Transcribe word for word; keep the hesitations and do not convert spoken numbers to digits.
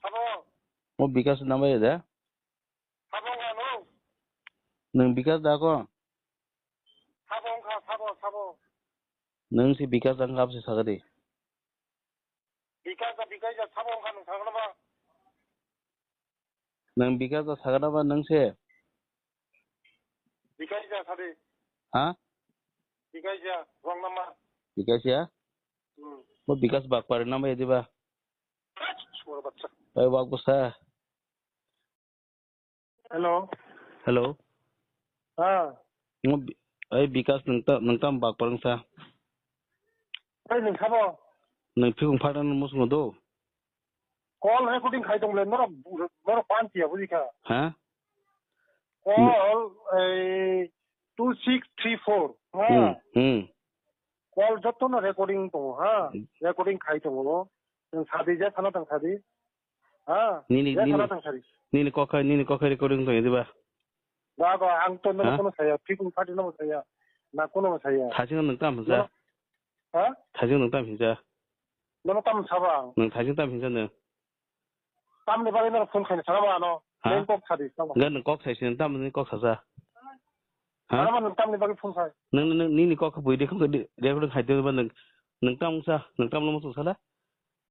Sabo. O Bikas number ya da? Sabo wngkha no? Nwng Bikas da ko? Sabo wngkha, sabo, sabo. Nwng si Bikas da wngkha, abse sagadi. Bikas da, Bikas da, sabo wngkha nwng sagana ba? Nwng Bikas da sagana ba nwng se? Bikas da sadi. Ha? Bikas da, wrong number. Bikas ya? Hmm. Bo Bikas Bakpari number ya diba? Sumar bachcha. Ai, wak bwsa. Hello. Hello. Ha. Ngo bi-, ai, Bikas nwng ta, nwng tam bak parang sa. Ai, nwng sabo? Nwng phikung phadan musungo do. Call recording khai tong le, norok, norok pan tiya, buji kha. Ha? Call, eh, two six three four. Ha. Hmm, hmm. Call joto no recording tongo, ha. Hmm. Recording khai tongo. Nwng sadi, je sana tang sadi. Ha? Nini, je nini, sana tang sadi. Nini kokhai, nini kokhai recording tong diba? Ba, ba, ang to no, ha? Kono saya, phikung phadan no saya. Na kono saya. Thasing nwng tam sa. No. Ha? Thasing nwng tam hinsa. Nono tam saba ang. Nwng thasing tam hinsa nwng. Tamni bagwi nono phone khaina saba ano. Ha? Nwng kok sadi saba. Ga nwng kok sai sin tam ni kok sasa. Ha? Ano nwng tamni bagwi phone khai. Nwng, nwng, nini kok bui de khong de, de khong khai de ba nwng, nwng tam sa, nwng tam lo mo sala.